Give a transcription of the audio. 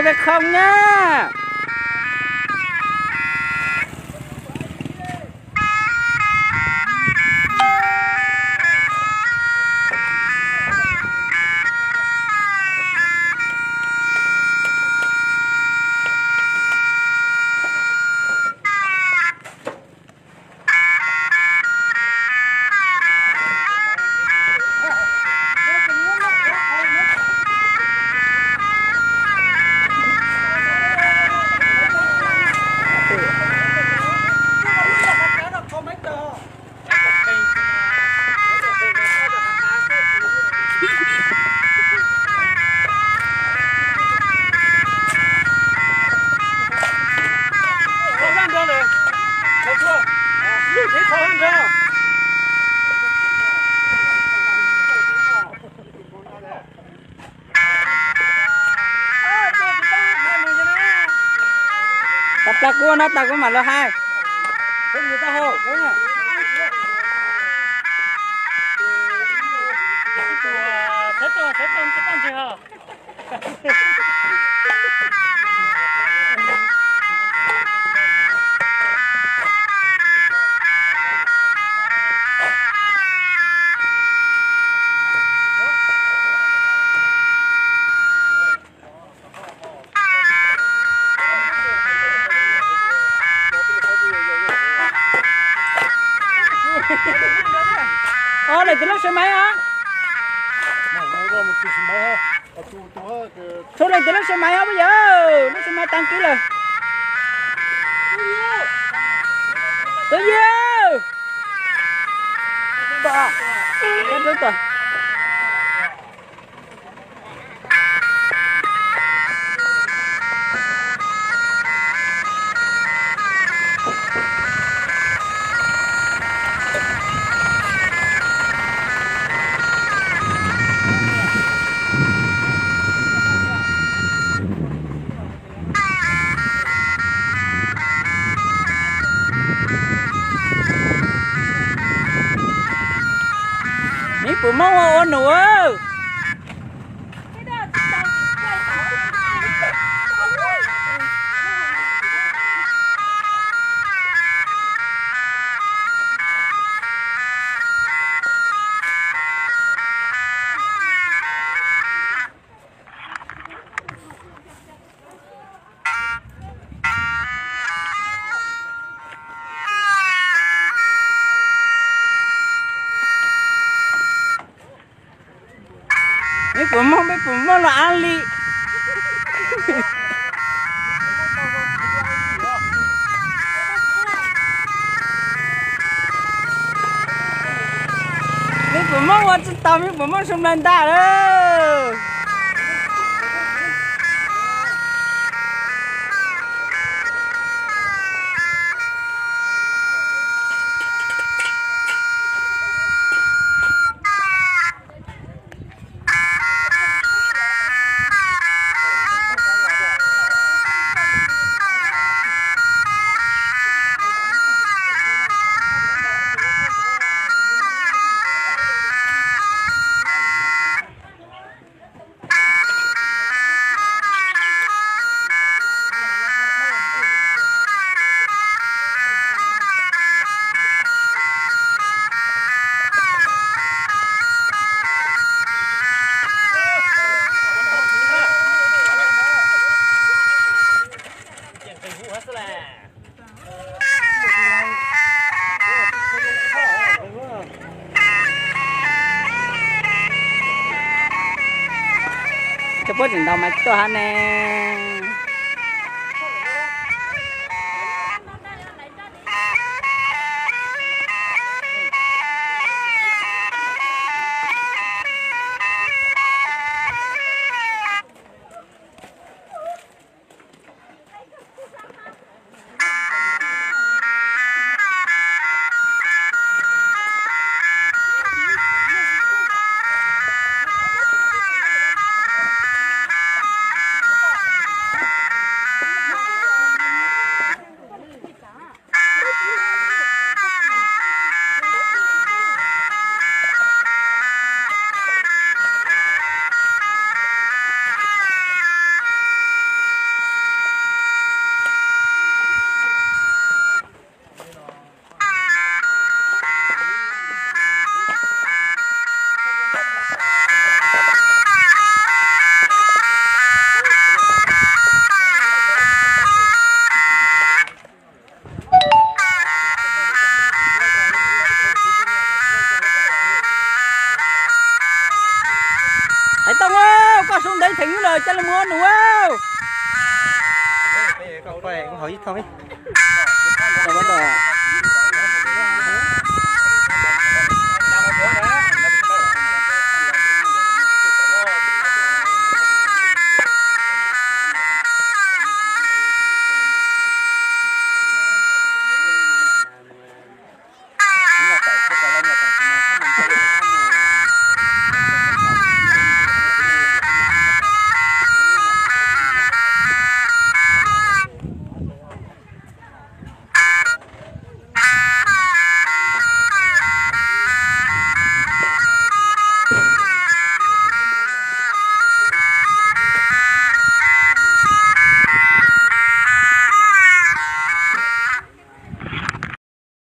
Ve khoo na. Tau plag kuv no tag kuv mam los hais. Ob leeg tus lub xe máy os. Tshuav leej tus lub xe máy os puab yawg, lub xe máy tag kis lawm. Puab yawg. Mib puas mob ua ua num? Mib puas mob, mib puas mob los ab li. Mib puas mob ua tsis tau, mib puas mob su nplaig ntag lawm. Cov puab tseem ntaus mas tuaj hab ne. Sub ntev theem los coj los mus nus.